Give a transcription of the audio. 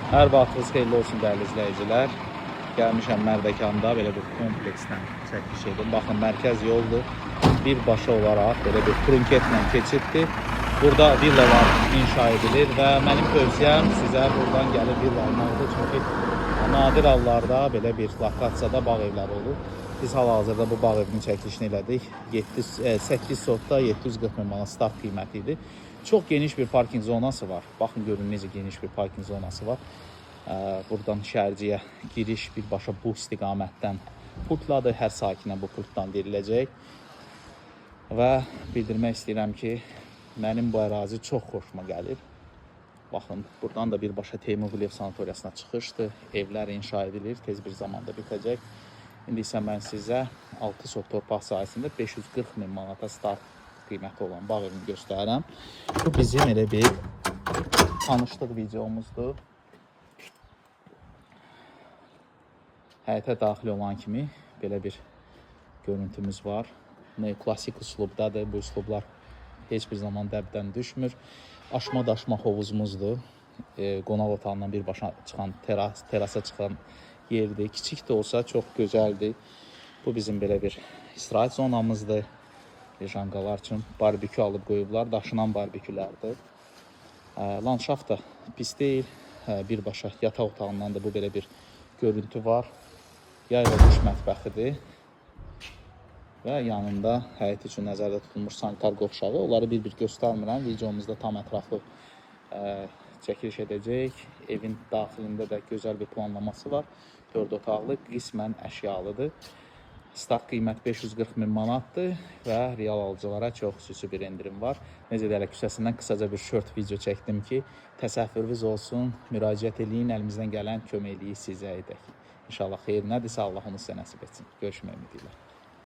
Hər vaxtınız xeyirli olsun dəyərli izləyicilər. Gəlmişəm Mərdəkanda belə bir komplekslə çəkiliş edim. Baxın, mərkəz yoldur. Birbaşa olaraq belə bir trunketlə keçiddir. Burada villalar inşa edilir və mənim tövsiyəm sizə buradan gəlib villa almaqdır. Çünki nadir hallarda belə bir lokasiyada bağ evləri olur. Biz hal-hazırda bu bağ evinin çəkilişini elədik. 8 sotda 740 min manat start qiyməti idi. Çox geniş bir parking zonası var. Baxın görün necə geniş bir parking zonası var. Buradan şəhərciyə giriş birbaşa bu istiqamətdən pultladır. Hər sakinə bu pultdan veriləcək. Və bildirmək istəyirəm ki, mənim bu ərazi çox xoşuma gəlir. Baxın, buradan da birbaşa Teymur Quliyev sanatoriyasına çıxışdır. Evlər inşa edilir, tez bir zamanda bitəcək. İndi isə mən sizə 6 sot torpaq sahəsində 540 min manata start qiyməti olan bağ evini göstərirəm. Bu bizim elə bir tanışlıq videomuzdur. Həyətə daxil olan kimi belə bir görüntümüz var. Neoklasik üslubdadır. Bu üslublar heç bir zaman dəbdən düşmür. Aşma daşma hovuzumuzdur. Qonaq otağından birbaşa çıxan terasa çıxan yerdir. Kiçik də olsa çox gözəldir. Bu bizim belə bir istirahət zonamızdır. Lejankalar üçün barbekü alıb qoyublar. Daşınan barbekülərdir. Landşaft da pis deyil. Birbaşa yataq otağından da bu belə bir görüntü var. Yay və qış mətbəxidir. Və yanında həyət üçün nəzərdə tutulmuş sanitar qovşağı. Onları bir-bir göstərmirəm. Videomuzda tam ətraflı çəkiliş edəcəyik. Evin daxilində də gözəl bir planlaması var. 4 otaqlı, qismən əşyalıdır. Start qiymət 540 min manatdır və real alıcılara çox xüsusi bir endirim var. Necə deyərlər, küçəsindən qısaca bir short video çəkdim ki, təsəvvürünüz olsun, müraciət eləyin, əlimizdən gələn köməkliyi sizə edək. İnşallah xeyir nədirsə Allah onu sizə nəsib etsin. Görüşmək ümidi ilə.